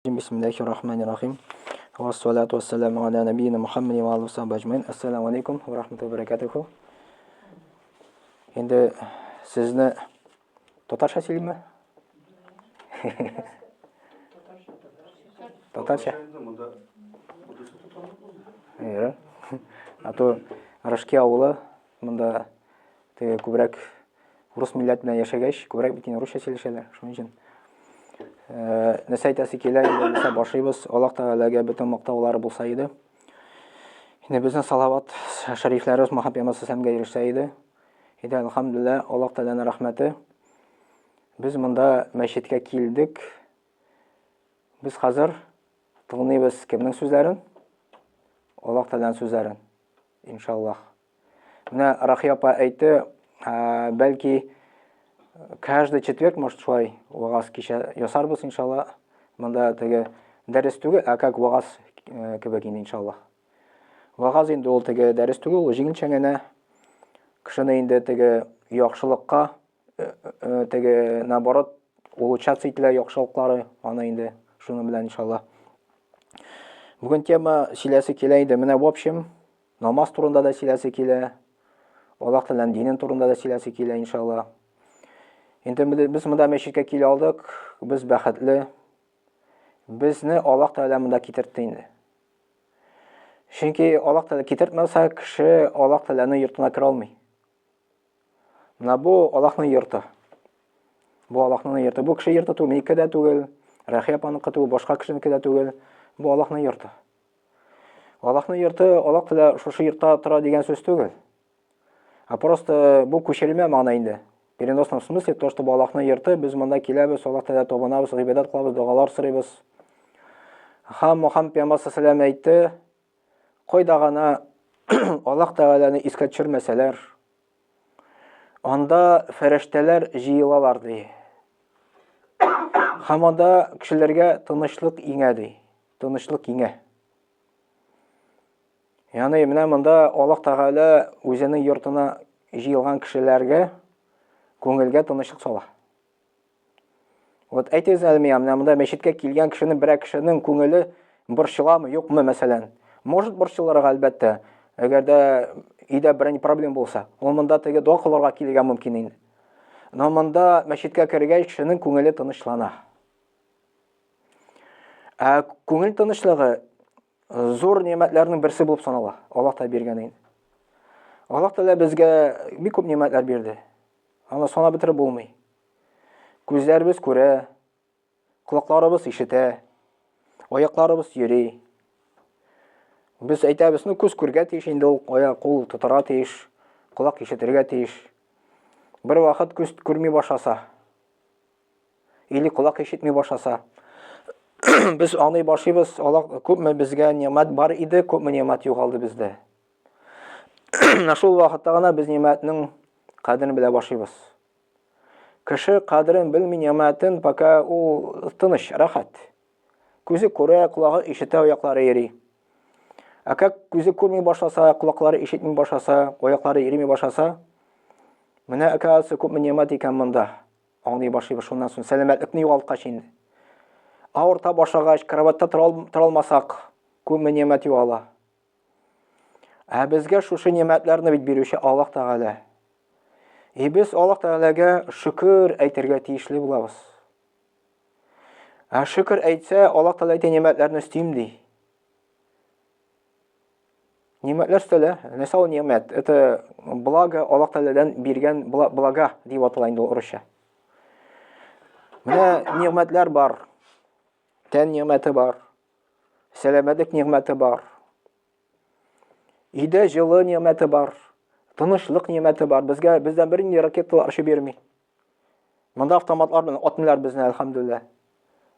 Бисмиллахи рахмани рахим. Вассалату вассаламу аля набийна Мухаммад ва алейхи вассалам ажмаин. Ассаламу алейкум ва рахматуллахи ва баракатуху. Инде сезне татарча сөйлиме? Татарча. Әйе. А то Рашки авылы монда теге күбрәк Урыс милләт белән яшәгәч, күбрәк бит инде русча сөйләшәләр. Шуның өчен нәрсә әйтәсе килә инде, нәрсә башлыйбыз. Аллаһ Тәгаләгә бөтен мактаулары булса иде. Инде безнең салават шәрифләребез Мөхәммәд пәйгамбәр саллаллаһу ирешсә иде. Инде әлхәмдүлилләһ, Аллаһ Тәгаләнең рәхмәте. Без монда мәчеткә килдек. Без хәзер тыңлыйбыз кемнең сүзләрен? Аллаһ Тәгаләнең сүзләрен. Иншаллаһ. Менә Рахи апа әйтте, бәлки каждый четверг, может, шулай вагаз кичә ясарбыз, иншалла. Монда теге дәрес түгел, ә как вагаз э, кебек инде, иншалла. Вагаз инде ул теге дәрес түгел, ул җиңелчә генә кешене инде теге яхшылыкка э, э, теге наоборот улучшаться ителә яхшылыклары, аны инде шуның белән иншалла. Бүген тема сөйләсе килә инде. Менә в общем, Намаз турында да сөйләсе килә. Аллаһ Тәгаләнең динен турында да сөйләсе килә, иншалла. Инде без монда мәчеткә килә алдык, без бәхетле. Безне Аллаһ Тәгалә монда китертте инде. Чөнки Аллаһ Тәгалә китертмәсә, кеше Аллаһ Тәгаләнең йортына керә алмый. Менә бу Аллаһның йорты. Бу Аллаһның йорты. Бу кеше йорты түгел, минеке дә түгел, Рәхия апаныкы түгел, башка кешенеке дә түгел. Бу Аллаһның йорты. Аллаһның йорты, Аллаһ Тәгалә шушы йортта тора дигән сүз түгел. А просто бу күчерелмә мәгънә инде. Переносном смысле то, что бу Аллаһның йорты, без монда киләбез, Аллаһ Тәгалә табынабыз, гыйбадәт кылабыз, догалар сорыйбыз. Һәм Мухаммад пәйгамбәр саллаллаху әйтте, кайда гына Аллаһ Тәгаләне искә төшермәсәләр, анда фәрештәләр җыелалар ди. Һәм анда кешеләргә тынычлык иңә ди. Тынычлык иңә. Ягъни менә монда Аллаһ Тәгалә үзенең йортына җыелган кешеләргә күңелгә тынычлык сала. Вот әйтегез әле миңа, менә монда мәчеткә килгән кешенең берәр кешенең күңеле борчыламы, юкмы, мәсәлән? Может борчылырга, әлбәттә, әгәр дә өйдә берәр проблема булса. Ул монда теге дога кылырга килергә мөмкин инде. Но монда мәчеткә кергәч кешенең күңеле тынычлана. Ә күңел тынычлыгы зур нимәтләрнең берсе булып санала. Аллаһ та биргән инде. Аллаһ Тәгалә безгә бик күп нимәтләр бирде. Аны санап бетереп булмый. Күзләребез күрә, колакларыбыз ишетә, аякларыбыз йөри. Без әйтәбез, ну күз күргә тиеш инде ул, аяк, кул тотарга тиеш, колак ишетергә тиеш. Бер вакыт күз күрми башласа, или колак ишетми башласа, без аңлый башлыйбыз, Аллаһ күпме безгә нимәт бар иде, күпме нимәт югалды бездә. Менә шул вакытта гына без нимәтнең кадерен белә башлыйбыз. Кеше кадерен белми нимәтен, пока ул тыныч, рәхәт. Күзе күрә, колагы ишетә, аяклары йөри. Ә как күзе күрми башласа, колаклары ишетми башласа, аяклары йөрми башласа, менә оказывается күпме нимәт икән монда. Аңлый башлыйбыз шуннан соң сәламәтлекне югалткач инде. Авырта башлагач, кроватьта тора алмасак, күпме нимәт югала. Ә безгә шушы нимәтләрне бит бирүче Аллаһ Тәгалә. И без Аллаһ Тәгаләгә шөкер әйтергә тиешле булабыз. Ә шөкер әйтсә, Аллаһ Тәгалә әйтә нимәтләрне өстим ди. Нимәтләр өстәлә. Нәрсә ул нимәт? Это благо Аллаһ Тәгаләдән биргән блага дип атала инде ул урысча. Менә нимәтләр бар. Тән нимәте бар. Сәламәтлек нимәте бар. Өйдә җылы нимәте бар. Тынычлык нимәте бар. Безгә бездән бернинди ракеталар очып йөрми. Монда автоматлар белән атмыйлар безне, әлхәмдүлилләһ.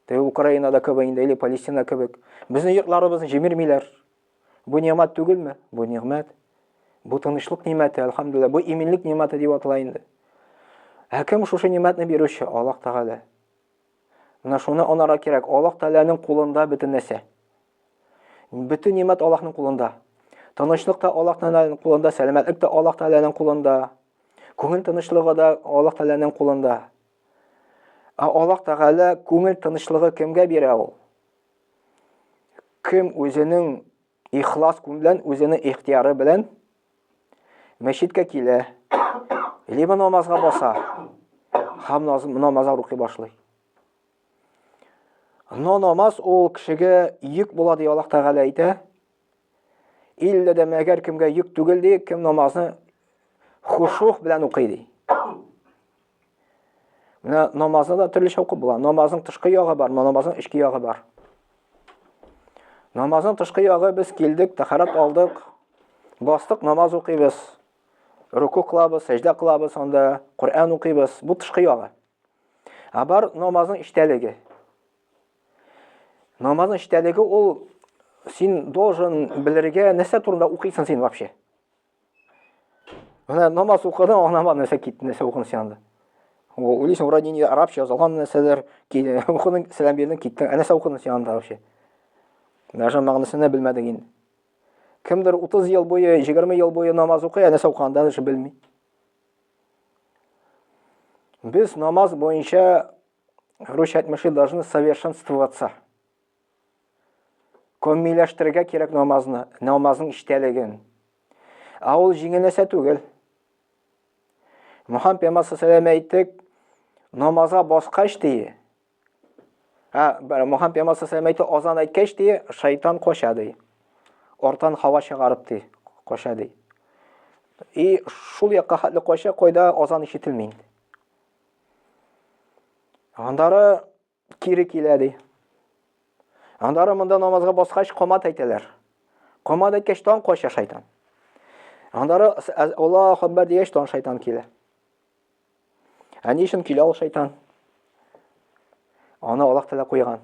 Теге Украинада кебек инде, или Палестина кебек. Безнең йортларыбызны җимермиләр. Бу нимәт түгелме? Бу нимәт. Бу тынычлык нимәте, әлхәмдүлилләһ. Бу иминлек нимәте дип атала инде. Ә кем шушы нимәтне бирүче? Аллаһ Тәгалә. Менә шуны анарга кирәк. Аллаһ Тәгаләнең кулында бөтен нәрсә. Бөтен нимәт Аллаһның кулында. Тынычлык та Аллаһ Тәгаләнең кулында, сәламәтлек тә Аллаһ Тәгаләнең кулында. Күңел тынычлыгы да Аллаһ Тәгаләнең кулында. Ә Аллаһ Тәгалә күңел тынычлыгы кемгә бирә ул? Кем үзенең ихлас күңел белән, үзенең ихтияры белән мәчеткә килә, либо намазга баса, һәм намазга укый башлый. Но намаз ул кешегә йөк була ди Аллаһ Тәгалә әйтә. Иллә дә мәгәр кемгә йөк түгел ди, кем намазны хушух белән укый ди. Менә намазны да төрлечә укып була. Намазның тышкы ягы бар, намазның эчке ягы бар. Намазның тышкы ягы без килдек, тәһарәт алдык, бастык, намаз укыйбыз. Руку кылабыз, сәҗдә кылабыз анда, Коръән укыйбыз. Бу тышкы ягы. Ә бар намазның эчтәлеге. Намазның эчтәлеге ул син должен белергә нәрсә турында укыйсың син вообще. Менә намаз укыдың, аңламадың нәрсә китте, нәрсә укыдың син анда. Уйлыйсың, вроде не арабча язылган нәрсәләр, укыдың, сәлам бирдең, киттең. Ә нәрсә укыдың син анда вообще? Даже мәгънәсен дә белмәдең инде. Кемдер 30 ел буе, 20 ел буе намаз укый, ә нәрсә укыганын даже белми. Без намаз буенча, русча әйтмешли, должны совершенствоваться. Коммиләштерергә кирәк намазны, намазның эчтәлеген. Ә ул җиңел нәрсә түгел. Мөхәммәд пәйгамбәр саллаллаху әйттек, намазга баскач ди. Ә Мөхәммәд пәйгамбәр саллаллаху әйтте, азан әйткәч ди, шайтан кача ди. Артан һава чыгарып ди, кача ди. И шул якка хәтле кача, кайда азан ишетелми инде. Аннары кире килә ди. Аннары монда намазга баскач камат әйтәләр. Камат әйткәч тагын кача шайтан. Аннары Аллаһу акбар дигәч тагын шайтан килә. Ә ни өчен килә ул шайтан? Аны Аллаһ Тәгалә куйган.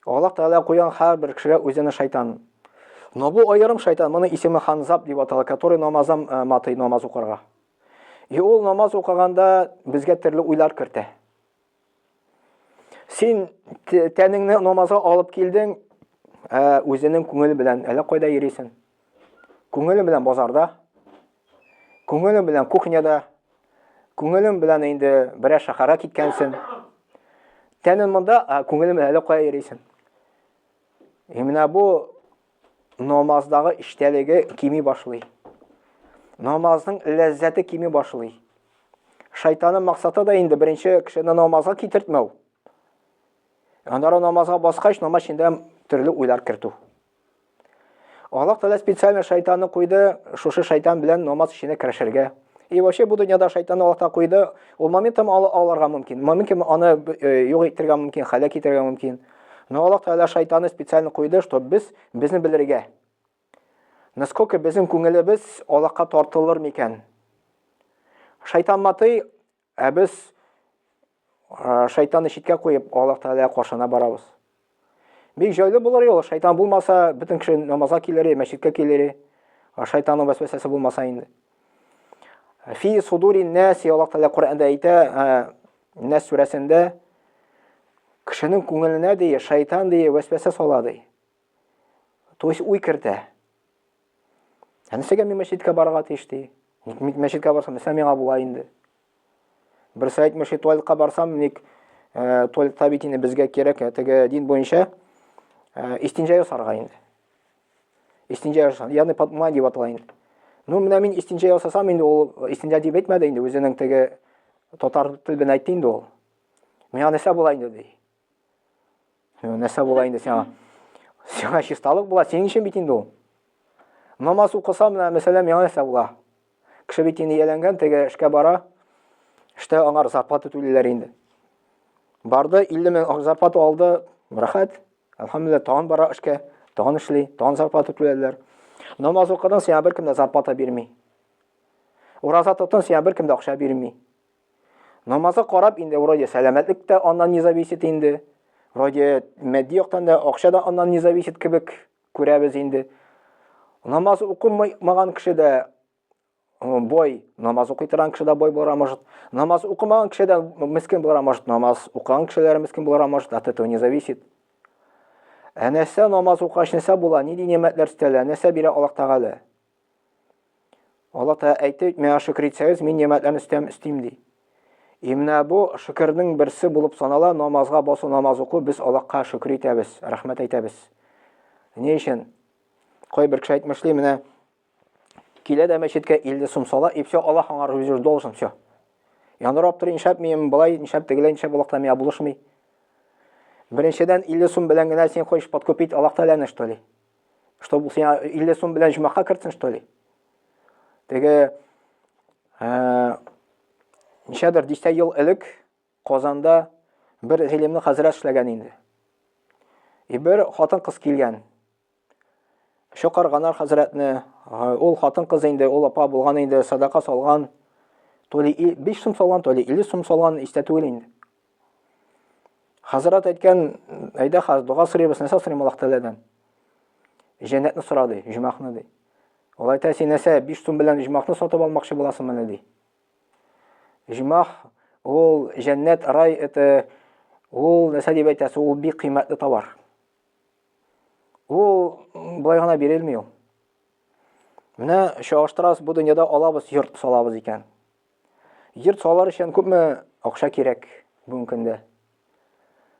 Аллаһ Тәгалә куйган һәрбер кешегә үзенең шайтан. Но бу аерым шайтан, моның исеме Ханзаб дип атала, который намазам э, матый намаз укырга. И ул намаз укыганда безгә төрле уйлар кертә. Син тәнеңне намазга алып килдең, ә үзенең күңеле белән әллә кайда йөрисең. Күңеле белән базарда, күңеле белән кухняда, күңелең белән инде берәр шәһәргә киткәнсең. Тәнең монда, ә күңелең белән әллә кая йөрисең. И менә бу намаздагы эчтәлеге кими башлый. Намазның ләззәте кими башлый. Шайтанның максаты да инде беренче кешене намазга китертмәү. Аннары намазга баскач, намаз эчендә төрле уйлар кертү. Аллаһ Тәгалә специально шайтанны куйды, шушы шайтан белән намаз эченә керешергә. И вообще бу дөньяда шайтанны Аллаһ Тәгалә куйды, ул моментом алырга мөмкин. Моментом аны э, юк итәргә мөмкин, һәлак итәргә мөмкин. Но Аллаһ Тәгалә шайтанны специально куйды, чтобы без безне белергә. Насколько безнең күңелебез Аллаһка тартылыр микән? Шайтан матый, ә без шайтанны читкә куеп, Аллаһ Тәгалә каршына барабыз. Бик җайлы булыр ул, шайтан булмаса, бөтен кеше намазга килер, мәчеткә килер. Шайтанның вәсвәсәсе булмаса инде. Фи судурин нас, Аллаһ Тәгалә Коръәндә әйтә, Нәс сүрәсендә кешенең күңеленә ди, шайтан ди, вәсвәсә сала ди. То есть уй кертә. Ә нәрсәгә мин мәчеткә барырга тиеш ди? Ник мәчеткә барсам, нәрсә миңа була инде? Берсе әйтмешли, туалетка барсам, ник э, туалетта бит инде безгә кирәк, э, теге дин буенча э, истинҗа ясарга инде. Истинҗа ясарга, ягъни подмай дип атала инде. Ну, менә мин истинҗа ясасам инде ул истинҗа дип әйтмәде инде, үзенең теге татар тел белән әйтте инде ул. Миңа нәрсә була инде ди. Нәрсә була инде сиңа? Сиңа чисталык була, синең өчен бит инде ул. Намаз укысам, менә мәсәлән, миңа нәрсә була? Кеше бит инде ияләнгән, теге эшкә бара, эштә аңар зарплата түлиләр инде. Барды, 50 мең зарплата алды, рәхәт. Әлхәмдүлилләһ, тагын бара эшкә, тагын эшли, тагын зарплата түләделәр. Намаз укыдың, сиңа беркем дә зарплата бирми. Ураза тоттың, сиңа беркем дә акча бирми. Намазга карап инде вроде сәламәтлек тә аннан не зависит инде. Вроде матди яктан да акча да аннан не зависит кебек күрәбез инде. Намаз укымаган кеше дә бай, намаз укый торган кеше дә бай булырга может. Намаз укымаган кеше дә мискин булырга может. Намаз укыган кешеләр мискин булырга может, от этого не зависит. Ә нәрсә намаз укыгач нәрсә була? Нинди нимәтләр өстәлә? Нәрсә бирә Аллаһ Тәгалә? Аллаһ Тәгалә әйтте, миңа шөкер итсәгез, мин нимәтләрне өстәм, өстим ди. И менә бу шөкернең берсе булып санала, намазга басу, намаз уку, без Аллаһка шөкер итәбез, рәхмәт әйтәбез. Ни өчен? Кайбер кеше әйтмешли, менә килә дә мәчеткә 50 сум сала, и все, Аллаһ аңар үзе должен, все. Яндырап тор, нишләп мин болай, нишләп тегеләй, нишләп Аллаһ та миңа булышмый. Беренчедән, 50 сум белән генә син хочешь подкупить Аллаһ Тәгаләне, что ли? Чтобы сиңа 50 сум белән җомахка кертсен, что ли? Теге ничәдер дистә ел элек Казанда бер гыйлемле хәзрәт эшләгән инде. И бер хатын-кыз килгән. Чакырганнар хәзрәтне. Ул хатын-кыз инде, ул апа булган инде, садака салган. То ли 5 сум салган, то ли 50 сум салган, истә түгел инде. Хәзрәт әйткән, әйдә хәзер дога сорыйбыз, нәрсә сорыйм Аллаһ Тәгаләдән? Җәннәтне сора ди, җомахны ди. Ул әйтә, син нәрсә, 5 сум белән җомахны сатып алмакчы буласыңмы ди. Җомах ул җәннәт, рай это ул нәрсә дип әйтәсе, ул бик кыйммәтле товар. Ул болай гына бирелми ул. Менә чагыштырабыз, бу дөньяда алабыз, йорт салабыз икән. Йорт салыр өчен күпме акча кирәк бүгенге көндә?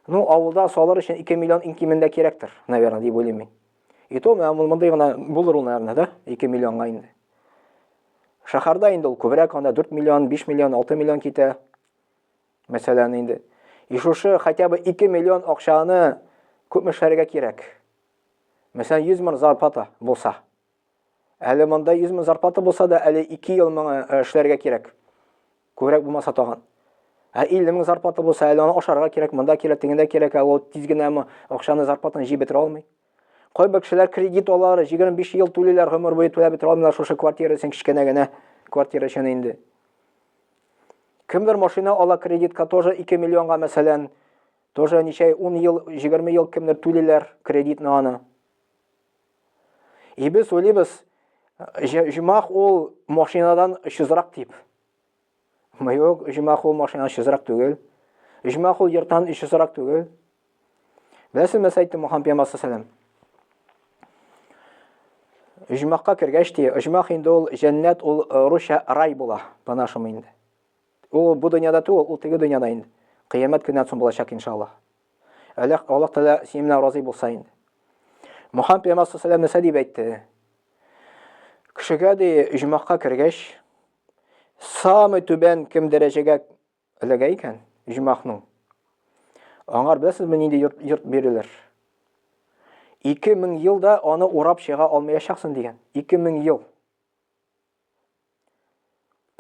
Ну, авылда салыр өчен 2 миллион иң кимендә кирәктер, наверное, дип уйлыйм мин. И то, менә мондый гына булыр ул, наверное, да? 2 миллионга инде. Шәһәрдә инде ул күбрәк, анда 4 миллион, 5 миллион, 6 миллион китә. Мәсәлән, инде. И шушы хотя бы 2 миллион акчаны күпме эшләргә кирәк? Мәсәлән, 100 мең зарплата булса. Әле монда 100 мең зарплата булса да, әле 2 ел моңа э, эшләргә кирәк. Күбрәк булмаса тагын. Ә 50 мең зарплата булса, әле аны ашарга кирәк, монда кирәк, тегендә кирәк, ә ул тиз генә акчаны зарплатаны җыеп бетерә алмый. Кайбер кешеләр кредит алалар, 25 ел түлиләр, гомер буе түләп бетерә алмыйлар шушы квартира өчен, кечкенә генә квартира өчен инде. Кемдер машина ала кредитка тоже 2 миллионга мәсәлән, тоже ничә 10 ел, 20 ел кемдер түлиләр кредитны аны. И без уйлыйбыз, җомах ул машинадан очызрак дип. Юк, җомах ул машинадан очызрак түгел. Җомах ул йорттан очызрак түгел. Беләсезме, нәрсә әйтте Мухаммад пәйгамбәр саллаллаху Оҗмахка кергәч ди, оҗмах инде ул җәннәт, ул э, русча рай була, по-нашему инде. Ул бу дөньяда түгел, ул теге дөньяда инде. Кыямәт көненнән соң булачак иншаллаһ. Аллаһ Аллаһ Тәгалә синең белән разый булса инде. Мухаммад пәйгамбәр саллаллаху нәрсә дип әйтте? Кешегә ди, җомахка кергәч, самый түбән кем дәрәҗәгә эләгә икән, җомахның. Аңар беләсезме нинди йорт, йорт бирелер? 2000 ел да аны урап чыга алмаячаксың дигән. 2000 ел.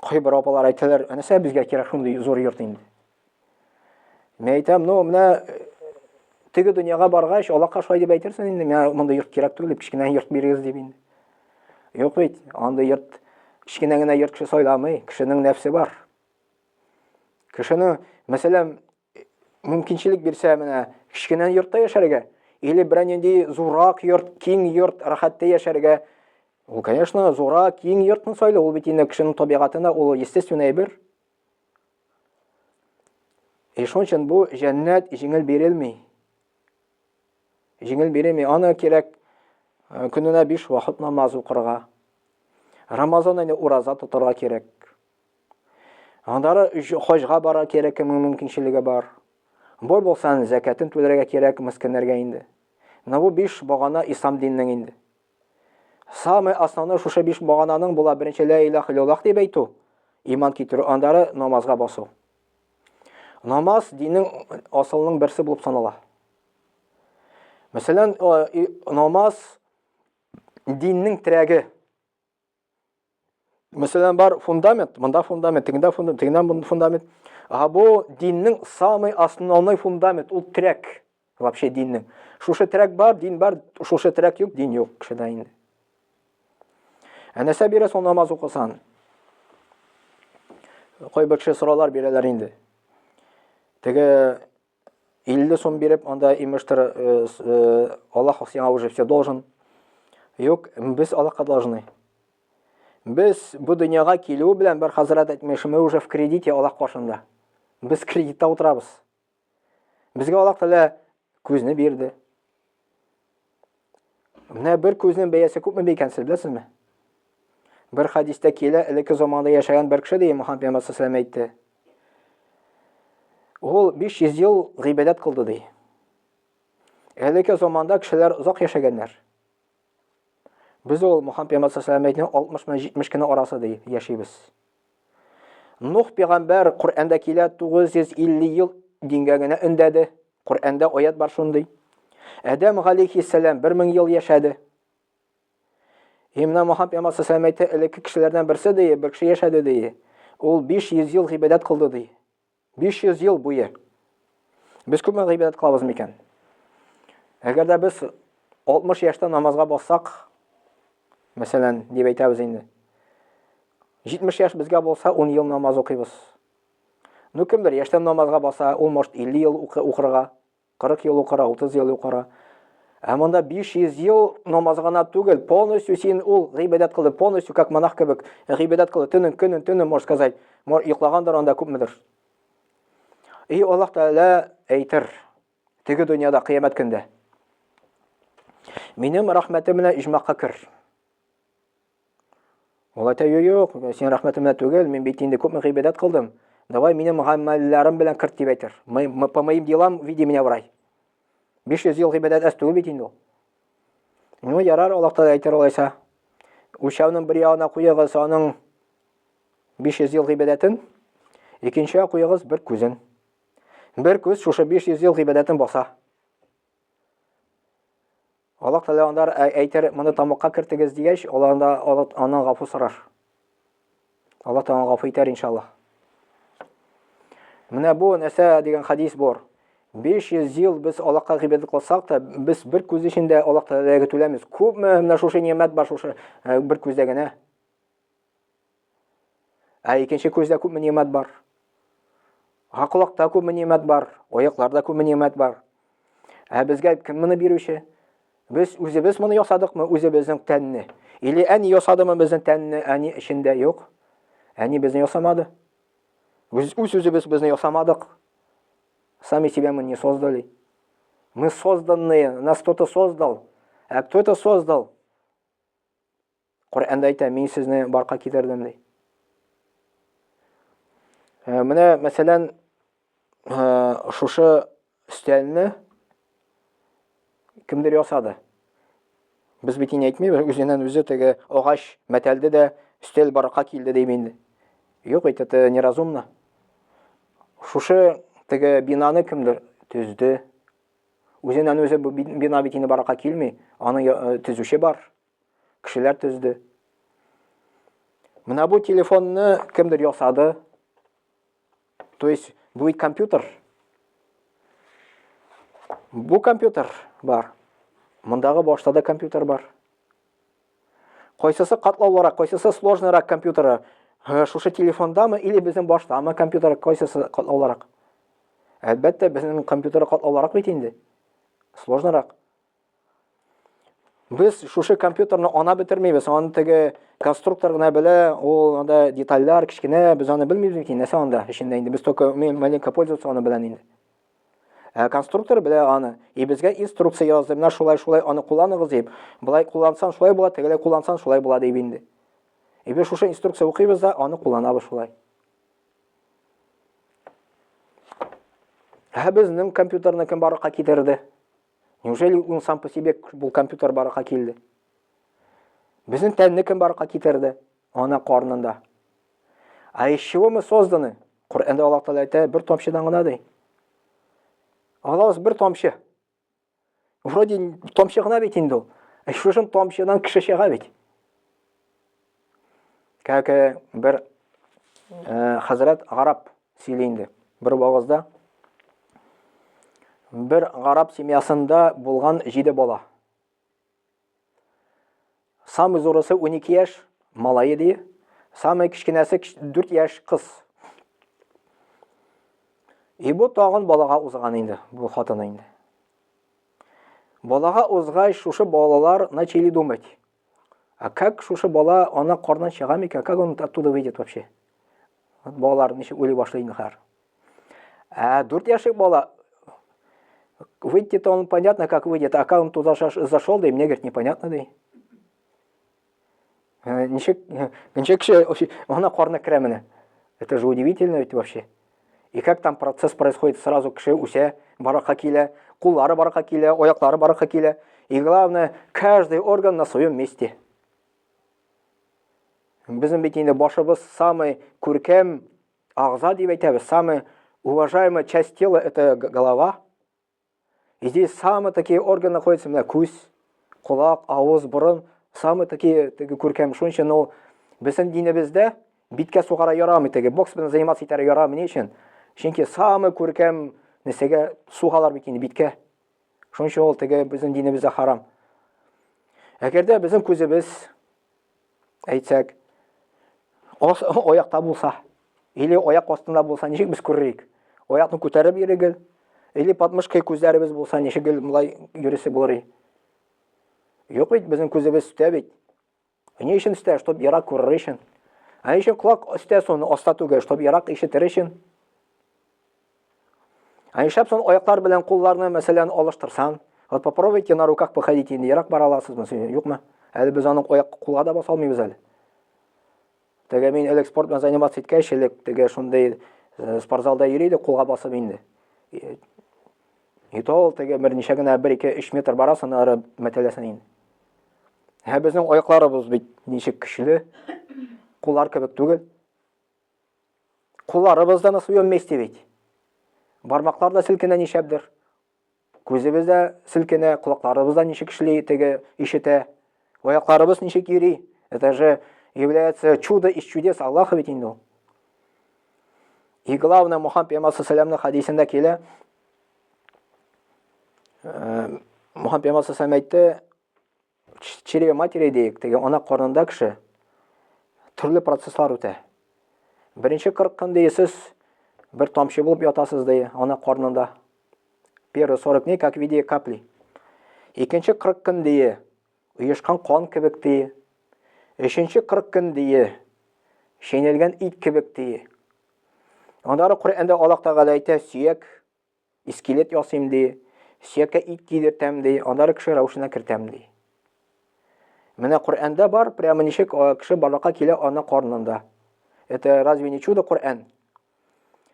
Кайбер апалар әйтәләр, ә нәрсә безгә кирәк шундый зур йорт инде? Мин әйтәм, ну, менә э, теге дөньяга баргач, Аллаһка шулай дип әйтерсең инде, миңа мондый йорт кирәк түгел, кечкенә йорт бирегез дип инде. Юк бит, андый йорт, кечкенә генә йорт кеше сайламый, кешенең нәфсе бар. Кешене, мәсәлән, мөмкинчелек бирсә, менә кечкенә йортта яшәргә, или берәр нинди зуррак йорт, киң йорт, рәхәттә яшәргә, ул, конечно, зуррак, киң йортны сайлый, ул бит инде кешенең табигатенә, ул естественный әйбер. И шуның өчен бу җәннәт җиңел бирелми. Җиңел бирелми. Аны кирәк э, көненә 5 вакыт намаз укырга. Рамазан аенда ураза тотарга кирәк. Аннары хаҗга бара кирәк, кемнең мөмкинчелеге бар. Бай булсаң, зәкәтен түләргә кирәк мескеннәргә инде. Менә бу биш багана ислам диненең инде. Самый основной шушы биш багананың була беренче ла илаһ иллаллаһ дип әйтү, иман китерү, аннары намазга басу. Намаз диннең асылының берсе булып санала. Мәсәлән, намаз диннең терәге. Мәсәлән, бар фундамент, монда фундамент, тегендә фундамент, тегендә фундамент. А бу диннең самый основной фундамент, ул терәк. Вообще диннең. Шушы терәк бар, дин бар, шушы терәк юк, дин юк кешедә инде. Ә нәрсә бирә соң намаз укысан? Кайбер кеше сораулар бирәләр инде. Теге 50 сум биреп, анда имештер, э, э, Аллаһ сиңа уже все должен. Юк, без Аллаһка должны. Без бу дөньяга килү белән бер хәзрәт әйтмеш, мы уже в кредите Аллаһ каршында. Без кредитта утырабыз. Безгә Аллаһ Тәгалә күзне бирде. Менә бер күзнең бәясе күпме икән, сез беләсезме? Бер хадистә килә, элекке заманда яшәгән бер кеше ди, Мухаммад пәйгамбәр саллаллаху әйтте. Ул 500 ел гыйбадәт кылды ди. Элекке заманда кешеләр озак яшәгәннәр. Без ул Мухаммад пәйгамбәр саллаллаху алейһи 60 белән 70 кенә арасы ди яшибез. Нух пәйгамбәр Коръәндә килә 950 ел дингә генә өндәде. Коръәндә аят бар шундый. Адәм галәйһиссәлам 1000 ел яшәде. И менә Мухаммад пәйгамбәр саллаллаху әйтте, элекке кешеләрдән берсе ди, бер кеше яшәде ди. Ул 500 ел гыйбадәт кылды ди. 500 ел буе. Без күпме гыйбадәт кылабыз микән? Әгәр дә без 60 яшьтә намазга бассак, мәсәлән, дип әйтәбез инде. 70 яшь безгә булса, 10 ел намаз укыйбыз. Ну, кемдер яшьтән намазга баса, ул может 50 ел укырга. 40 ел укыра, 30 ел укыра. Ә монда 500 ел намаз гына түгел, полностью син ул гыйбадәт кылды, полностью как монах кебек гыйбадәт кылды, төнен, көнен, төнен, можно сказать, йоклагандыр анда күпмедер. И Аллаһ Тәгалә әйтер, теге дөньяда кыямәт көндә. Минем рәхмәтем белән иҗмакка кер. Ул әйтә, юк, юк, син рәхмәтемә түгел, мин бит инде күпме гыйбадәт кылдым. Давай минем гамәлләрем белән керт дип әйтер. По моим делам веди меня в рай. 500 ел гыйбадәт әз түгел бит инде ул. Ну, ярар, Аллаһ Тәгалә әйтер алайса. Үлчәүнең бер ягына куегыз аның 500 ел гыйбадәтен, икенче ягына куегыз бер күзен. Бер күз шушы 500 ел гыйбадәтен баса. Аллаһ Тәгалә анда әйтер, моны тамакка кертегез дигәч, алар анда аннан гафу сорар. Аллаһ Тәгалә гафу итәр иншаллаһ. Менә бу нәрсә дигән хадис бар. 500 ел без Аллаһка гыйбадәт кылсак та, без бер күз эчендә Аллаһ Тәгаләгә түләмез. Күпме менә шушы нимәт бар шушы бер күздә генә. Ә икенче күздә күпме нимәт бар? Ә колакта күпме нимәт бар? Аякларда күпме нимәт бар? Ә безгә кем моны бирүче? Без үзебез моны ясадыкмы, үзебезнең тәнне? Или әни ясадымы безнең тәнне, әни эчендә юк? Әни безне ясамады. Үз үз-үзебез безне ясамадык. Сами себя мы не создали. Мы созданные, нас кто-то создал. А кто это создал? Коръәндә әйтә, мин сезне барка китердем ди. Э, менә мәсәлән, э, шушы өстәлне кемдер ясады. Без бит инде әйтмибез, үзеннән үзе теге агач мәтәлде дә өстәл баракка килде дип инде. Юк, бит это неразумно. Шушы теге бинаны кемдер төзде. Үзеннән үзе бу бина бит инде баракка килми, аны э, төзүче бар. Кешеләр төзде. Менә бу телефонны кемдер ясады. То есть бу бит компьютер. Бу компьютер бар. Мондагы башта да компьютер бар. Кайсысы катлаулырак, кайсысы сложныйрак компьютеры? Э, шушы телефондамы или безнең баштамы компьютер кайсысы катлаулырак? Әлбәттә, безнең компьютер катлаулырак бит инде. Сложныйрак. Без шушы компьютерны ана бетермибез, аны теге конструктор гына белә, ул анда детальләр кечкенә, без аны белмибез бит, нәрсә анда эчендә инде. Без только умеем маленько пользоваться аны белән инде. Ә конструктор белә аны. И безгә инструкция язды, менә шулай-шулай аны кулланыгыз дип. Болай куллансаң шулай була, тегеләй куллансаң шулай була дип инде. И без шушы инструкция укыйбыз да, аны кулланабыз шулай. Ә безнең компьютерны кем барлыкка китерде? Неужели он сам по себе бу компьютер барака килде? Безнең тәнне кем барака китерде? Ана карнында. А из чего мы созданы? Коръәндә Аллаһ Тәгалә әйтә, бер тамчыдан гына ди. Аллаһ бер тамчы. Вроде тамчы гына бит инде ул. Ә шушы тамчыдан кеше чыга бит. Как бер э, хәзрәт гарап сөйли инде. Бер вагызда бер гарап семьясында булган җиде бала. Самый зурысы 12 яшь малае ди, самый кечкенәсе 4 яшь кыз. И бу тагын балага узган инде, бу хатыны инде. Балага узгач, шушы балалар начали думать. А как шушы бала ана карнан чыга микән? Как он оттуда выйдет вообще? Балалар ничек уйлый башлый инде хәзер. Ә 4 яшьлек бала выйти-то он понятно, как выйдет, а как он туда зашел, да и мне, говорит, непонятно, да. Э, ничек, э, ничек кеше ана карны керә менә. Это же удивительно ведь вообще. И как там процесс происходит, сразу кеше үсә, баракка килә, куллары баракка килә, аяклары баракка килә. И главное, каждый орган на своем месте. Безнең бит инде башыбыз самый күркәм агза дип әйтәбез, самый уважаемая часть тела это голова. И здесь самые такие органы находятся, менә күз, колак, авыз, борын, самые такие теге күркәм. Шуның өчен ул безнең динебездә биткә сугара ярамый теге, бокс белән заниматься итәргә ярамый. Ни өчен? Чөнки самый күркәм нәрсәгә сугалар бит инде биткә. Шуның өчен ул теге безнең динебездә харам. Әгәр дә безнең күзебез әйтсәк, аякта булса, или аяк астында булса, ничек без күрерик? Аякны күтәреп йөри гел, или подмышкой күзләребез булса, ничек гел болай йөресе булыр? Юк бит, безнең күзебез өстә бит. Ни өчен өстә? Чтоб ерак күрер өчен. Ә ни өчен колак өстә соң, аста түгел, чтоб ерак ишетер өчен. Ә нишләп соң аяклар белән кулларны, мәсәлән, алыштырсан? Вот попробуйте на руках походить, инде ерак бара аласызмы, юкмы? Әле без аның аяк кулга да баса алмыйбыз әле. Теге мин элек спорт белән заниматься иткәч, элек теге шундый э, спортзалда йөри идек, кулга басып инде. И то ул теге берничә генә 1 2 3 метр барасың, ары мәтәләсең инде. Ә безнең аякларыбыз бит ничек көчле, куллар кебек түгел. Кулларыбыз да на своем месте ведь. Бармаклар да селкенә ничәпдер. Күзебез дә селкенә, колакларыбыз да ничек эшли, теге ишетә. Аякларыбыз ничек йөри. Это же является чудо из чудес Аллаха ведь инде ул. И главное, Мухаммад пәйгамбәр саллаллаху хадисендә килә. Э, Мухаммад пәйгамбәр саллаллаху әйтте, чреве матери диек, теге ана карнында кеше төрле процесслар үтә. Беренче 40 көн дейсез, бер тамчы булып ятасыз ди ана карнында. Первые 40 дней как в виде капли. Икенче 40 көн дие, оешкан кан кебек ди. Өченче 40 көн дие, чәйнәлгән ит кебек ди. Аннары Коръәндә Аллаһ Тәгалә әйтә, сөяк Скелет ясыйм ди, сөяккә ит кидертәм ди, аннары кеше рәвешенә кертәм ди. Менә Коръәндә бар, прямо ничек кеше барлыкка килә ана карнында. Это разве не чудо Коръән?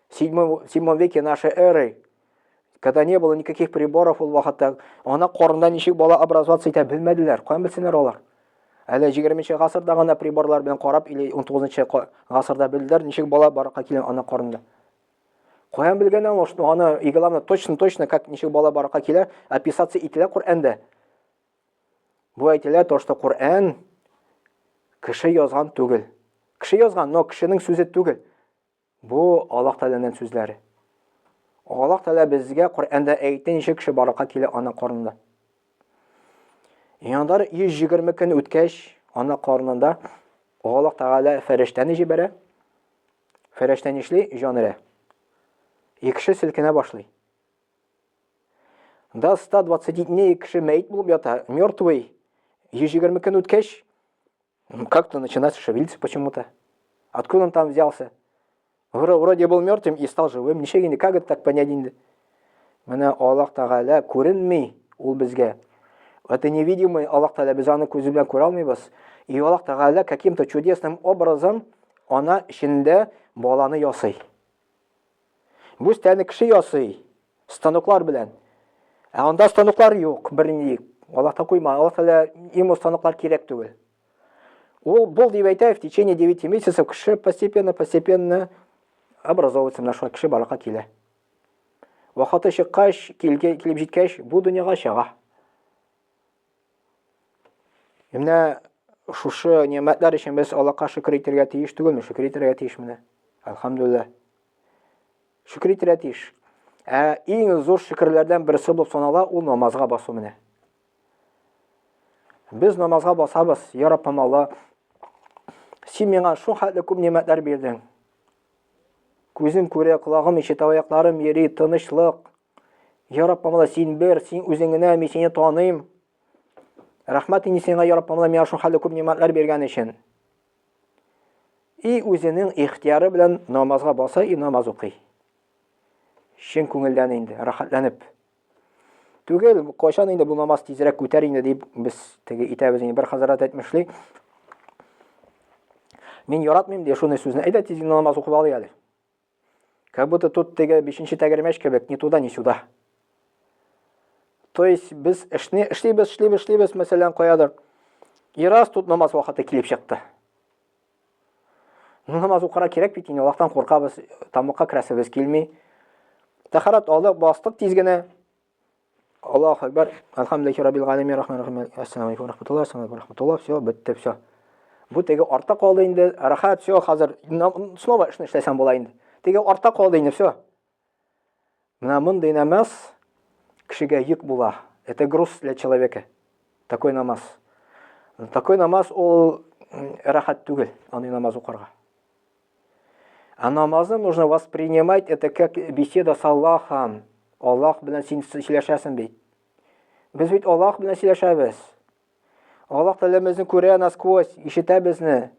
В седьмом веке нашей эры, когда не было никаких приборов ул вакытта, ана карнында ничек бала образоваться итә белмәделәр. Каян белсеннәр алар? Әле 20 гасырда гына приборлар белән карап, или 19 гасырда белделәр, ничек бала барлыкка килә ана карнында. Каян белгән ул, что аны, и главное, точно-точно, как ничек бала баракка килә, описаться ителә Коръәндә. Бу әйтелә то, что Коръән кеше язган түгел. Кеше язган, но кешенең сүзе түгел. Бу Аллаһ Тәгаләнең сүзләре. Аллаһ Тәгалә безгә Коръәндә әйтте, ничек кеше баракка килә ана карнында. Яндар 120 көн үткәч, ана карнында Аллаһ Тәгалә фәрештәне җибәрә. Фәрештә нишли? Җан өрә. И кеше селкенә башлый. До 120 дней кеше мәет булып ята, мертвый. 120 көн үткәч, как-то начинает шевелиться почему-то. Откуда он там взялся? Вроде был мертвым и стал живым. Ничек инде, как это так понять инде? Менә Аллаһ Тәгалә күренми ул безгә. Это невидимый Аллаһ Тәгалә, без аны күзе белән күрә алмыйбыз. И Аллаһ Тәгалә каким-то чудесным образом ана эчендә баланы ясый. Бу стәне кеше ясый, станоклар белән. Ә анда станоклар юк, бернинди. Аллаһ та куйма, Аллаһ Тәгалә им станоклар кирәк түгел. Ул бул дип әйтә, в течение 9 месяцев кеше постепенно, постепенно образовывается, менә шулай кеше барлыкка килә. Вакыты чыккач, килге, килеп җиткәч, бу дөньяга чыга. Менә шушы ни'мәтләр өчен без Аллаһка шөкер итәргә тиеш түгелме? Шөкер итәргә тиеш менә. Әлхәмдүлилләһ. Шөкер итәргә тиеш. Ә иң зур шөкерләрдән берсе булып санала ул намазга басу менә. Без намазга басабыз, я Раббым Алла, син миңа шул хәтле күп ни'мәтләр бирдең. Күзем күрә, колагым ишетә, аякларым йөри, тынычлык. Я Раббым Алла, син бер, син үзең генә, мин сине таныйм. Рәхмәт инде сиңа, я Раббым Алла, миңа шул хәлле күп ни'мәтләр биргән өчен. И үзенең ихтияры белән намазга баса и намаз укый. Чын күңелдән инде, рәхәтләнеп. Түгел, кайчан инде бу намаз тизрәк үтәр инде дип без теге итәбез инде. Бер хәзрәт әйтмешли. Мин яратмыйм ди шуны сүзне. Әйдә тиз генә намаз укып алыйк әле. Как будто тут теге бишенче тәгәрмәч кебек, ни туда, ни сюда. То есть без эшне эшлибез, эшлибез, эшлибез, мәсәлән, каядыр. И раз тут намаз вакыты килеп чыкты. Ну, намаз укырга кирәк бит инде, Аллаһтан куркабыз, тамакка керәсебез килми. Тәһарәт алдык, бастык тиз генә. Аллаһу акбар. Әлхәмдүлилләһи раббил галәмин, рахман рахим. Ассаламу алейкум рахматуллах, ассаламу алейкум рахматуллах. Все, бетте, все. Бу теге артта калды инде, рәхәт, все, хәзер снова эшне эшләсәм була инде. Теге артта калды инде, все. Менә мондый намаз кешегә йөк була. Это груз для человека. Такой намаз. Такой намаз ул рәхәт түгел, андый намаз укырга. А намазны нужно воспринимать это как беседа с Аллахом. Аллах белән син сөйләшәсең бит. Без бит Аллах белән сөйләшәбез. Аллах Тәгалә безне күрә насквозь, ишетә безне.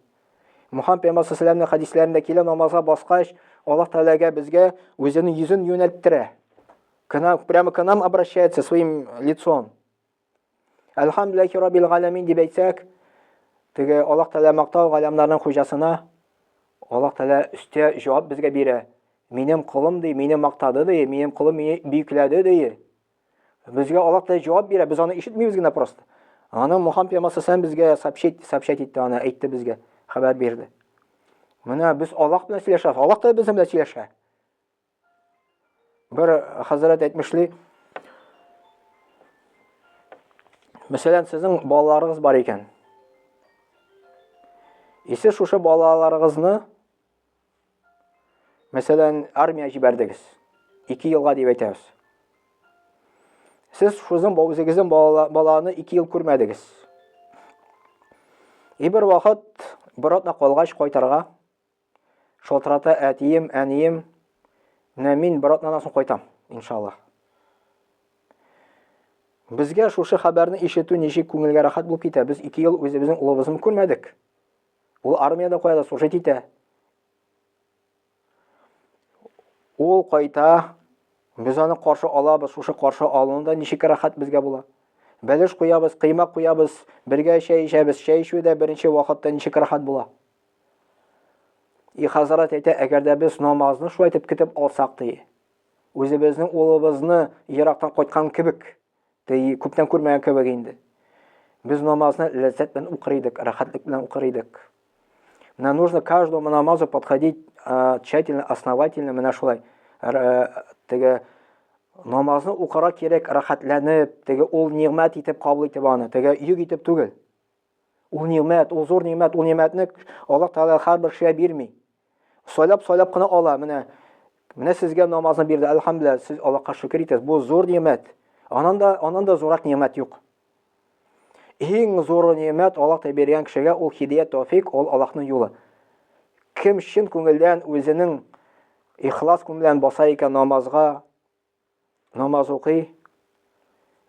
Мухаммад пәйгамбәр саллаллаху хәдисләрендә килә намазга баскач, Аллах Тәгаләгә безгә үзенең йөзен юнәлттерә. К нам, прямо к нам обращается своим лицом. Әлхәмдүлилләһи раббил галәмин дип әйтсәк, теге Аллаһ Тәгалә мактау галәмнәрнең хуҗасына Аллаһ Тәгалә өстә җавап безгә бирә. Минем колым ди, мине мактады ди, минем колым мине бөекләде ди. Безгә Аллаһ Тәгалә җавап бирә, без аны ишетмибез генә просто. Аны Мухаммад пәйгамбәр саллаллаху безгә сообщить, сообщать итте, аны әйтте безгә, хәбәр бирде. Менә без Аллаһ белән сөйләшәбез, Аллаһ та безнең белән сөйләшә. Бер хәзрәт әйтмешли, мәсәлән, сезнең балаларыгыз бар икән. И сез шушы балаларыгызны, мәсәлән, армия җибәрдегез. 2 елга дип әйтәбез. Сез шузын үзегезнең баланы 2 ел күрмәдегез. И бер вакыт бер атна калгач кайтырга Шалтырата әтием, әнием. Менә мин бер атнадан соң кайтам, иншаллаһ. Безгә шушы хәбәрне ишетү ничек күңелгә рәхәт булып китә. Без 2 ел үзебезнең улыбызны күрмәдек. Ул армиядә куяда служить итә. Ул кайта, без аны каршы алабыз, шушы каршы алуны да ничек рәхәт безгә була. Бәлеш куябыз, кыймак куябыз, бергә чәй эчәбез. Чәй эчү дә беренче вакытта ничек рәхәт була. И хәзрәт әйтә, әгәр дә без намазны шулай итеп көтеп алсак, ди, үзебезнең улыбызны ерактан кайткан кебек, ди, күптән күрмәгән кебек инде. Без намазны ләззәт белән укыр идек, рәхәтлек белән укыр идек. Менә нужно каждому намазу подходить тщательно, основательно, менә шулай. Теге намазны укырга кирәк рәхәтләнеп, теге ул нигъмәт итеп кабул итеп аны, теге йөк итеп түгел. Ул нигъмәт, ул зур нигъмәт, ул нигъмәтне Аллаһ Тәгалә һәрбер кешегә бирми. Сайлап-сайлап кына ала. Менә менә сезгә намазны бирде, әлхәмдүлилләһ, сез Аллаһка шөкер итәсез. Бу зур нигъмәт. Аннан да, аннан да зуррак нигъмәт юк. Иң зур нигъмәт Аллаһ Тәгалә биргән кешегә ул һидәят, тәүфик, ул Аллаһның юлы. Кем чын күңелдән үзенең ихлас күңел белән баса икән намазга, намаз укый,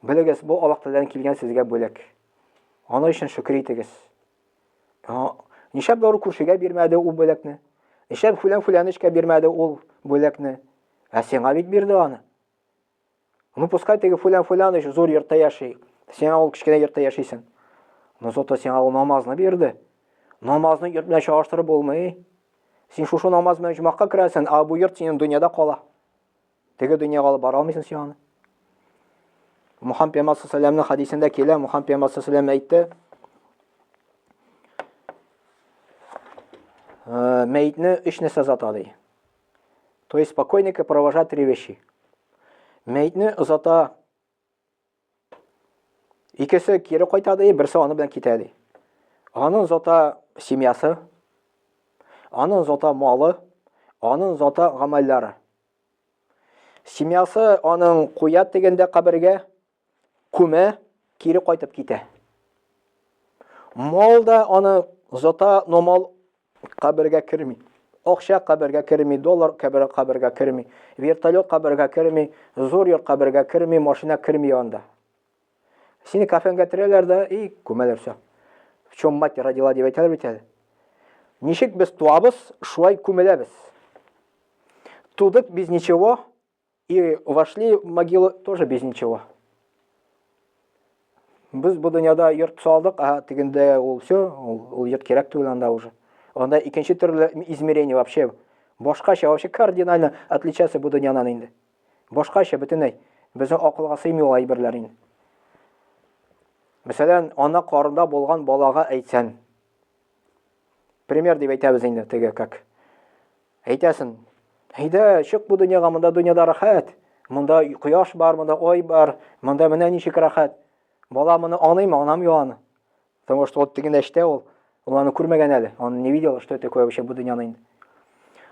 белегез, бу Аллаһ Тәгаләдән килгән сезгә бүләк. Аны өчен шөкер итегез. Нишләп дару күршегә бирмәде ул бүләкне? Нишләп фүлән фүләнечкә бирмәде ул бүләкне? Ә сиңа бит бирде аны. Ну, пускай теге фүлән фүләныч зур йортта яши. Сиңа ул кечкенә йортта яшисең. Но зато сиңа ул намазны бирде. Намазны йорт белән чагыштырып булмый. Син шушы намаз белән җомакка керәсең, ә бу йорт синең дөньяда кала. Теге дөньяга алып бара алмыйсың син аны. Мухаммад пәйгамбәр саллаллаху хадисендә килә, Мухаммад пәйгамбәр саллаллаху әйтте, «Э, мәетне өч нәрсә озата ди. То есть покойника провожать три вещи. Мәетне озата Икесе кире кайта ди, берсе аны белән китә ди. Аның зата семьясы, аның зата малы, аның зата гамәлләре. Семьясы аның куя тегендә кабергә, күмә, кире кайтып китә. Мал да аны зата, но мал кабергә керми. Акча кабергә керми, доллар кабер, кабергә керми, вертолет кабергә керми, зур йорт кабергә керми, машина керми анда. Сине кафенгә терәләр дә, и күмәләр все. В чем мать родила дип әйтәләр бит әле. Ничек без туабыз, шулай күмеләбез. Тудык без ничего, И вошли в могилу тоже без ничего. Без бу дөньяда йорт салдык, а тегендә ул все, ул, ул йорт кирәк түгел анда уже. Анда икенче төрле измерение вообще. Башкача, вообще кардинально отличаться бу дөньядан инде. Башкача бөтенләй. Безнең акылга сыймый ул әйберләр инде. Мәсәлән, ана карында булган балага әйтсән. Пример дип әйтәбез инде теге как. Әйтәсен, әйдә, чык бу дөньяга, монда дөньяда рәхәт. Монда кояш бар, монда ай бар, монда менә ничек рәхәт. Бала моны аңлыймы, аңламый аны. Потому что вот тегендә эштә ул, ул аны күрмәгән әле. Он не видел, что это такое вообще бу дөньяны инде.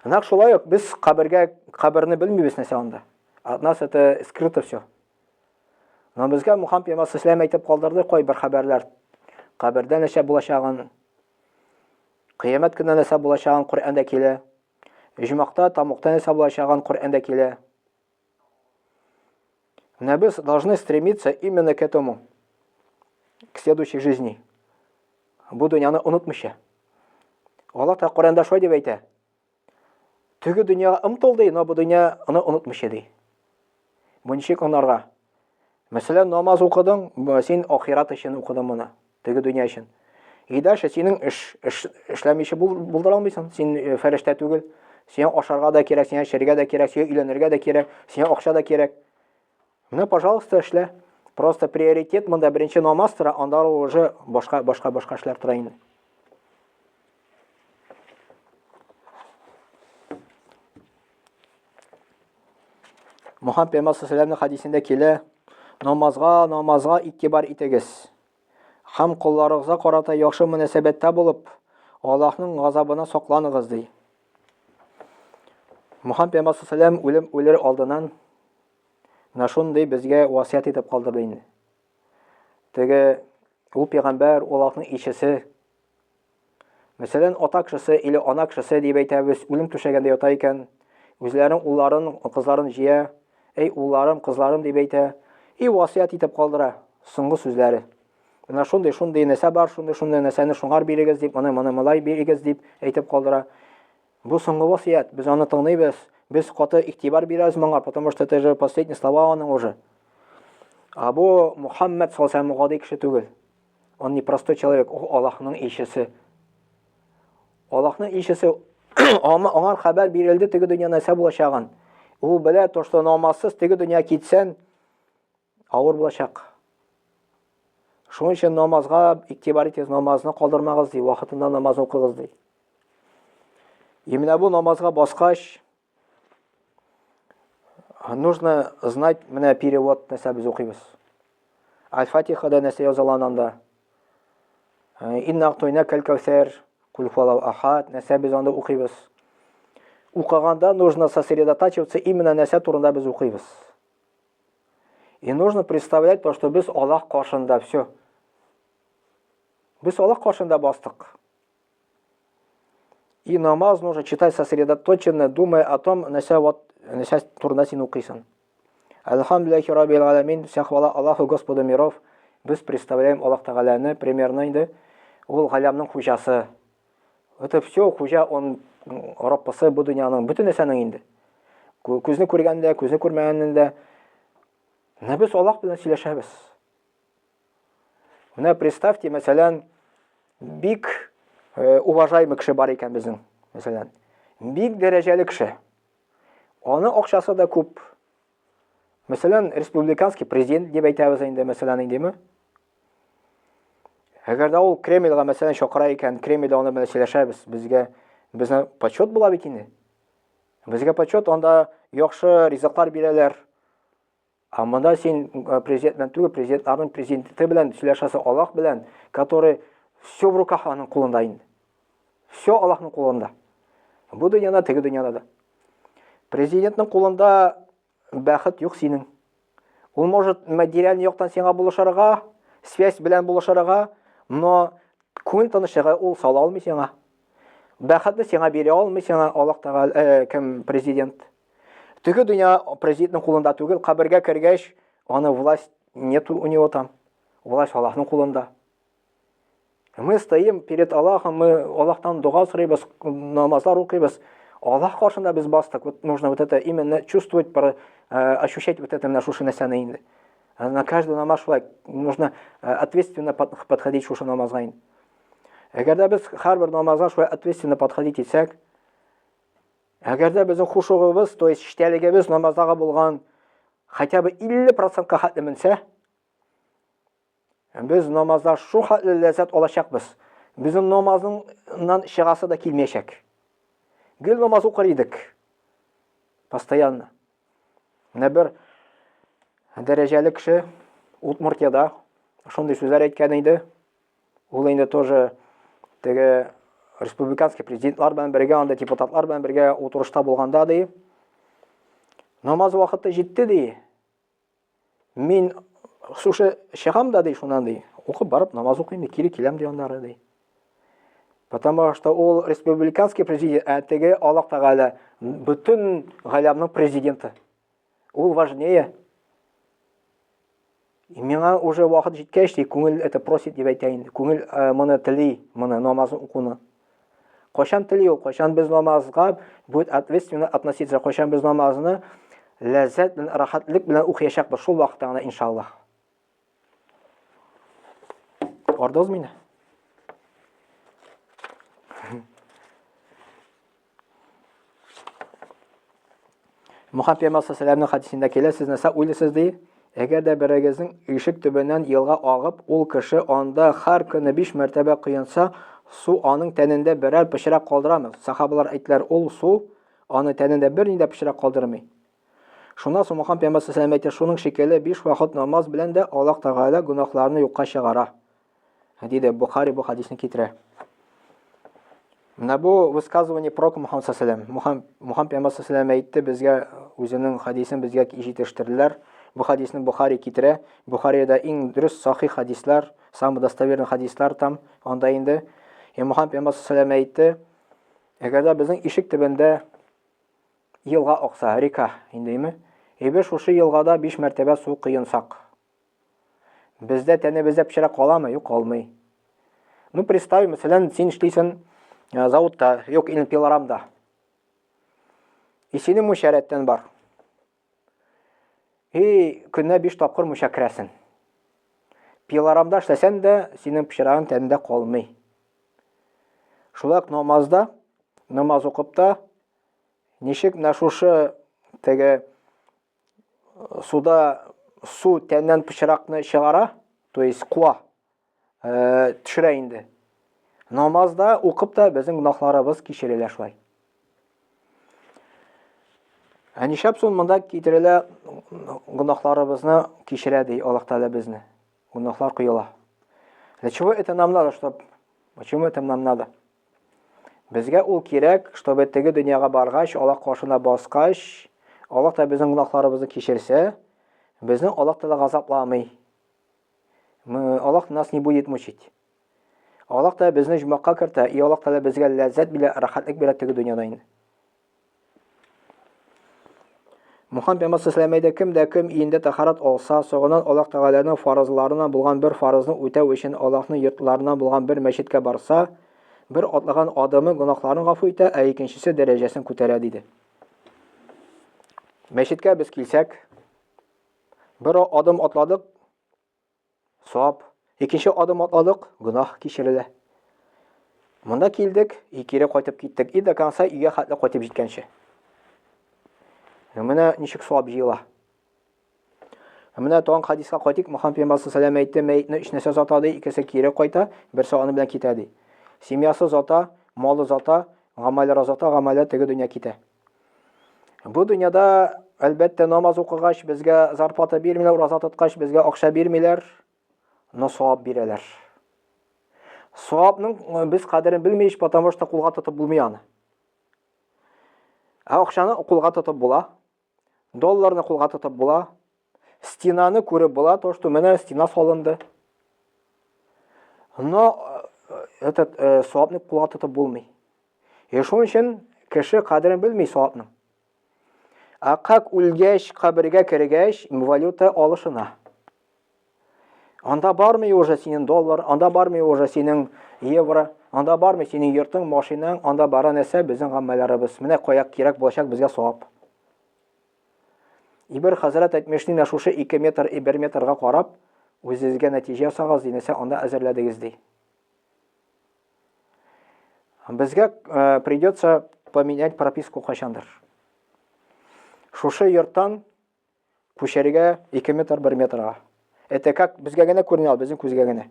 Нәкъ шулай ук без кабергә, каберне белмибез нәрсә анда. От нас это скрыто все. Но безгә Мухаммад пәйгамбәр саллаллаху әйтеп калдырды кайбер хәбәрләр. Кабердә нәрсә булачагын, кыямәт көнендә нәрсә булачагын Коръәндә килә. Җомакта, тамукта нәрсә булачагын Коръәндә килә. Менә без должны стремиться именно к этому, к следующей жизни. Бу дөньяны онытмыйча. Аллаһ та Коръәндә шулай дип әйтә. Теге дөньяга омтыл ди, но бу дөньяны онытмыйча ди. Бу ничек аңларга? Мәсәлән, намаз укыдың, син ахират өчен укыдың моны, теге дөнья өчен. И дальше синең эш, эш эшләмичә булдыра алмыйсың. Син э, фәрештә түгел. Сиңа ашарга да кирәк, сиңа эчәргә дә кирәк, сиңа өйләнергә дә кирәк, сиңа акча да кирәк. Менә, пожалуйста, эшлә. Просто приоритет монда беренче намаз тора, аннары уже башка башка башка эшләр тора инде. Мухаммад пәйгамбәр саллаллаху хадисендә килә, намазга, намазга игътибар итегез. Һәм колларыгызга карата яхшы мөнәсәбәттә булып, Аллаһның газабына сакланыгыз, ди. Мухаммад пәйгамбәр саллаллаху үлем үлер алдыннан менә шундый безгә васыять итеп калдырды инде. Теге ул пәйгамбәр, Аллаһның илчесе, Мәсәлән, ата кешесе или ана кешесе дип әйтәбез, үлем түшәгендә ята икән, үзләренең улларын, кызларын җыя, әй улларым, кызларым дип әйтә, и васыять итеп калдыра, соңгы сүзләре. Менә шундый, шундый нәрсә бар, шундый, шундый нәрсәне шуңар бирегез дип, моны, моны малай бирегез дип әйтеп калдыра. Бу соңгы васыять, без аны тыңлыйбыз, без каты игътибар бирәбез моңа, потому что это же последние слова аның уже. А бу Мухаммад саллаллаху гади кеше түгел. Он не простой человек, ул Аллаһның илчесе. Аллаһның илчесе аңа хәбәр бирелде теге дөнья нәрсә булачагын. Ул белә, то, что намазсыз теге дөнья китсән, авыр булачак. Шуның өчен намазга игътибар итегез, намазны калдырмагыз ди, вакытында намаз укыгыз ди. И менә бу намазга баскач, Нужно знать менә перевод нәрсә без укыйбыз. Аль-Фатихада нәрсә язылган анда. Э, Инна актойна кәл-кәүсәр, кул хуаллаху ахад, нәрсә без анда укыйбыз. Укыганда нужно сосредотачиваться именно нәрсә турында без укыйбыз. И нужно представлять то, что без Аллаһ каршында все. Без Аллаһ каршында бастык. И намаз нужно читать сосредоточенно, думая о том, нәрсә вот нәрсә турында син укыйсың. Әлхәмдүлилләһи раббил галәмин, вся хвала Аллаху Господу миров. Без представляем Аллаһ Тәгаләне примерно инде. Ул галәмнең хуҗасы. Это все хуҗа, он Раббысы бу дөньяның, бөтен нәрсәнең инде. Күзне күргәндә, күзне күрмәгәндә. Менә без Аллаһ белән сөйләшәбез. Менә представьте, мәсәлән, бик э, уважаемый кеше бар икән безнең, мәсәлән. Бик дәрәҗәле кеше. Аның акчасы да күп. Мәсәлән, республиканский президент дип әйтәбез инде, мәсәлән, индеме? Әгәр дә ул Кремльгә, мәсәлән, чакыра икән, Кремльдә аны белән сөйләшәбез, безгә безне почет була бит инде. Безгә почет, анда яхшы ризыклар бирәләр. А монда син э, президент белән түгел, президентларның президенты белән сөйләшәсең Аллаһ белән, который все в руках аның кулында инде. Все Аллаһның кулында. Бу дөньяда, теге дөньяда да. Президентның кулында бәхет юк синең. Ул может материальный яктан сиңа булышырга, связь белән булышырга, но күңел тынычлыгы ул сала алмый сиңа. Бәхетне сиңа бирә алмый сиңа Аллаһ Тәгалә, э, кем президент. Теге дөнья президентның кулында түгел, кабергә кергәч, аны власть нету у него там. Власть Аллаһның кулында. Мы стоим перед Аллахом, мы Аллаһтан дога сорыйбыз, намазлар укыйбыз. Аллаһ каршында без бастык. Вот нужно вот это именно чувствовать, э, ощущать вот это менә шушы нәрсәне инде. На каждый намаз шулай нужно э, ответственно подходить шушы намазга инде. Әгәр дә без һәрбер намазга шулай ответственно подходить итсәк, Әгәр дә безнең хушугыбыз, то есть эчтәлегебез намаздагы булган хотя бы 50%-ка хәтле менсә, без намазда шу хәтле ләззәт алачакбыз. Безнең намазыннан чыгасы да килмәячәк. Гел намаз укыр идек. Постоянно. Менә бер дәрәҗәле кеше Удмуртияда шундый сүзләр әйткән иде. Ул инде тоже теге республиканский президентлар белән бергә, анда депутатлар белән бергә утырышта булганда ди, намаз вакыты җитте ди. Мин шушы чыгам да ди шуннан ди. Укып барып намаз укыйм ди, кире киләм ди аннары ди. Потому что ул республиканский президент, ә теге Аллаһ Тәгалә бөтен галәмнең президенты. Ул важнее. И миңа уже вакыт җиткәч, ди, күңел это просит дип әйтә инде. Күңел э, моны тели, моны намазын укуны. Кайчан тели ул? Кайчан без намазга будет ответственно относиться? Кайчан без намазны ләззәт белән, рәхәтлек белән укыячакбыз? Шул вакытта гына иншаллаһ. Ардыз мине. Мөхәммәд пәйгамбәр саллаллаһу хәдисендә килә, сез нәрсә уйлыйсыз ди? Әгәр дә берегезнең ишек төбеннән елга агып, ул кеше анда һәр көне биш мәртәбә коенса, су аның тәнендә берәр пычрак калдырамы? Сахабалар әйттеләр, ул су аны тәнендә берни дә пычрак калдырмый. Шуннан соң Мөхәммәд пәйгамбәр саллаллаһу әйтә, шуның шикелле биш вакыт намаз белән дә Аллаһ Тәгалә гөнаһларны юкка чыгара. Диде Бухари бу хадисне китерә. Менә бу высказывание пророка Мухаммад саллаллаху Мухаммад пәйгамбәр саллаллаху әйтте безгә үзенең хадисен безгә җитештерделәр. Бу хадисне Бухари китерә. Бухарида иң дөрес сахих хадислар, самый достоверный хадислар там анда инде. И Мухаммад пәйгамбәр саллаллаху әйтте, әгәр дә безнең ишек төбендә елга акса, река инде, И без шушы елгада биш мәртәбә су коенсак, Бездә тәнебездә пычрак каламы? Юк, калмый. Ну, представь, мәсәлән, син эшлисең э, заводта, юк, или пилорамда. И синең мунча рәттән бар. И көненә 5 тапкыр мунча керәсең. Пилорамда эшләсәң дә, синең пычрагың тәнендә калмый. Шулай ук намазда, намаз укып та, ничек менә шушы теге суда су тәннән пычракны чыгара, то есть куа, э, төшерә инде. Намазда укып та безнең гөнаһларыбыз кичерелә шулай. Ә нишләп соң монда китерелә гөнаһларыбызны кичерә ди Аллаһ Тәгалә безне. Гөнаһлар коела. Для чего это нам надо, чтоб Почему это нам надо? Безгә ул кирәк, чтобы теге дөньяга баргач, Аллаһ каршына баскач, Аллаһ та безнең гөнаһларыбызны кичерсә, безне Аллаһ Тәгалә газапламый. Мы, Аллаһ нас не будет мучить. Аллаһ та безне җомакка кертә, и Аллаһ Тәгалә безгә ләззәт бирә, рәхәтлек бирә теге дөньяда инде. Мухаммад пәйгамбәр саллаллаху әйтә, кем дә кем өендә тәһарәт алса, соңыннан Аллаһ Тәгаләнең фарызларына булган бер фарызны үтәү өчен Аллаһның йортларына булган бер мәчеткә барса, бер атлаган адымы гөнаһларын гафу итә, ә икенчесе дәрәҗәсен күтәрә, диде. Мәчеткә без килсәк, бер адым атладык, Савап. Икенче адым атладык, гөнаһ кичерелә. Монда килдек, и кире кайтып киттек. И до конца өйгә хәтле кайтып җиткәнче. Менә ничек савап җыела. Менә тагын хадиска кайтыйк. Мөхәммәд пәйгамбәр саллаллаху алейһи әйтте, мәетне өч нәрсә зата ди, икесе кире кайта, берсе аны белән китә ди. Семьясы зата, малы зата, гамәлләре зата, гамәлләр теге дөнья китә. Бу дөньяда, әлбәттә, намаз укыгач, безгә зарплата бирмиләр, ураза тоткач, безгә акча бирмиләр, но савап бирәләр. Савапның э, без кадерен белмибез, потому что кулга тотып булмый аны. Ә акчаны кулга тотып була. Долларны кулга тотып була. Стенаны күреп була, то, что менә стена салынды. Но э, этот э, савапны кулга тотып булмый. И шуның өчен кеше кадерен белми савапның. Ә как үлгәч, кабергә кергәч, валюта алышына. Анда бармый уже синең доллар, анда бармый уже синең евро, анда бармый синең йортың, машинаң, анда бара нәрсә безнең гамәлләребез. Менә кая кирәк булачак безгә савап. Ибер хәзрәт әйтмешли, менә шушы 2 метр, 1 метрга карап, үзегезгә нәтиҗә ясагыз, ди, нәрсә анда әзерләдегез, ди. Безгә э, придется поменять прописку кайчандыр. Шушы йорттан күчәргә 2 метр 1 метрга. Это как безгә генә күренә ул, безнең күзгә генә.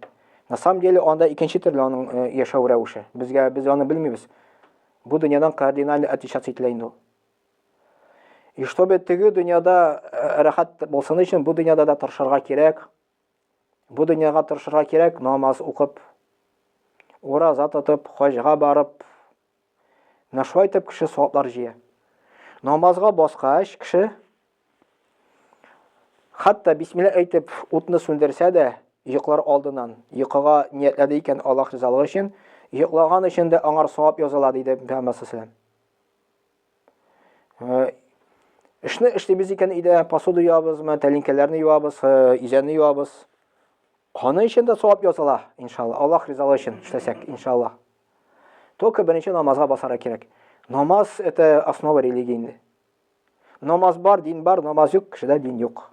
На самом деле анда икенче төрле аның э, яшәү рәвеше. Безгә без аны белмибез. Бу дөньядан кардинально отличаться ителә инде ул. И чтобы теге дөньяда э, рәхәт булсын өчен, бу дөньяда да тырышырга кирәк. Бу дөньяга тырышырга кирәк, намаз укып, ураза тотып, хаҗга барып. Менә шулай итеп кеше саваплар җыя. Намазга баскач, кеше хәтта бисмилла әйтеп утны сүндерсә дә, йоклар алдыннан, йокыга ниятләде икән Аллаһ ризалыгы өчен, йоклаган өчен дә аңар савап языла, диде Пәйгамбәр саллаллаһу Эшне эшлибез икән өйдә, посуда юабызмы, тәлинкәләрне юабыз, изәнне юабыз. Аны өчен дә савап языла, иншалла. Аллаһ ризалыгы өчен эшләсәк, иншалла. Только беренче намазга басарга кирәк. Намаз это основа религии инде. Намаз бар, дин бар, намаз юк, кешедә дин юк.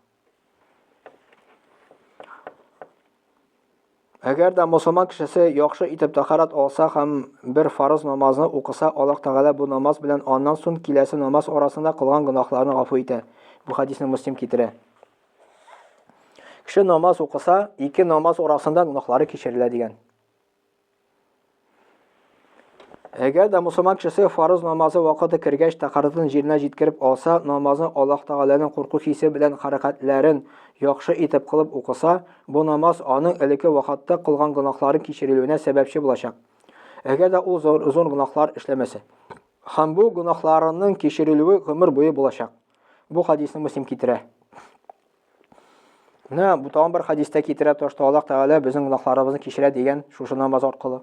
Әгәр дә мосылман кешесе яхшы итеп тәһарәт алса һәм бер фарыз намазны укыса, Аллаһ Тәгалә бу намаз белән аннан соң киләсе намаз арасында кылган гөнаһларны гафу итә. Бу хәдисне Муслим китерә. Кеше намаз укыса, ике намаз арасында гөнаһлары кичерелә дигән. Әгәр дә мусульман кешесе фарыз намазы вакыты кергәч тәһарәтен җиренә җиткереп алса, намазны Аллаһ Тәгаләнең курку хисе белән хәрәкәтләрен яхшы итеп кылып укыса, бу намаз аның элекке вакытта кылган гөнаһларын кичерелүенә сәбәпче булачак. Әгәр дә ул зур, зур гөнаһлар эшләмәсә. Һәм бу гөнаһларының кичерелүе гомер буе булачак. Бу хадисне Муслим китерә. Менә бу тагын бер хадистә китерә, то, что Аллаһ Тәгалә безнең гөнаһларыбызны кичерә дигән шушы намаз аркылы.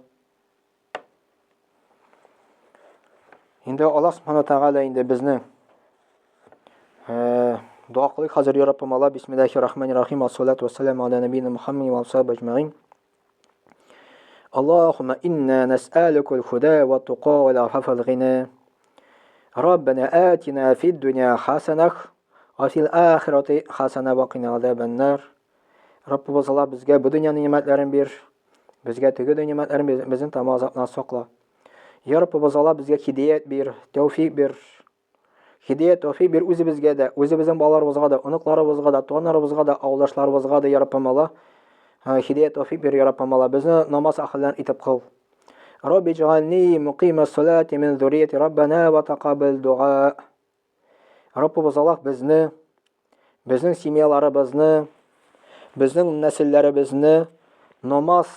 Инде Аллаһ Субхану Тәгалә инде безне э, дуа кылыйк хәзер, я Раббым Аллаһ, бисмиллахи рахмани рахим, ассалату вассаламу аля набийна Мухаммад ва асхаби аҗмаин. Аллаһумма инна нас'алука аль-худа ва тука ва аль-афаф вал-гина. Раббана атина фид дуня хасанах ва фил ахирати хасана ва кина азабан-нар. Раббыбыз Аллаһ, безгә бу дөньяның нимәтләрен бир. Безгә теге дөнья нимәтләрен бир, безне тәмам азаптан сакла. Я Раббыбыз Аллаһ, безгә һидәят бир, тәүфик бир. Һидәят, тәүфик бир үзебезгә дә, үзебезнең балаларыбызга да, оныкларыбызга да, туганнарыбызга да, авылдашларыбызга да, Я Раббым Аллаһ. Һидәят, тәүфик бир, Я Раббым Аллаһ. Безне намаз әһелләрен итеп кыл. Рабби җәгальни мукима салати мин зуррияти Раббана ва тақаббал дуа. Раббыбыз Аллаһ безне, безнең семьяларыбызны, безнең нәселләребезне намаз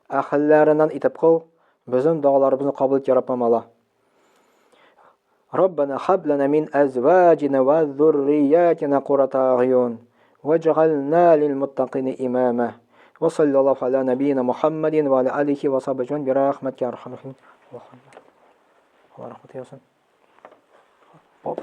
әһелләреннән итеп кыл, безнең догаларыбызны кабул ит, Я Раббым Аллаһ. Раббана хаб лана мин әзваҗина ва зурриятина курата агъюн ваҗгална лил муттакина имама. Ва саллаллаху аля набийна Мухаммадин ва аля алихи ва сахбихи ажмаин би рахматика я архамар рахимин. Аллаһу Аллаһ рәхмәт яусын. Поп,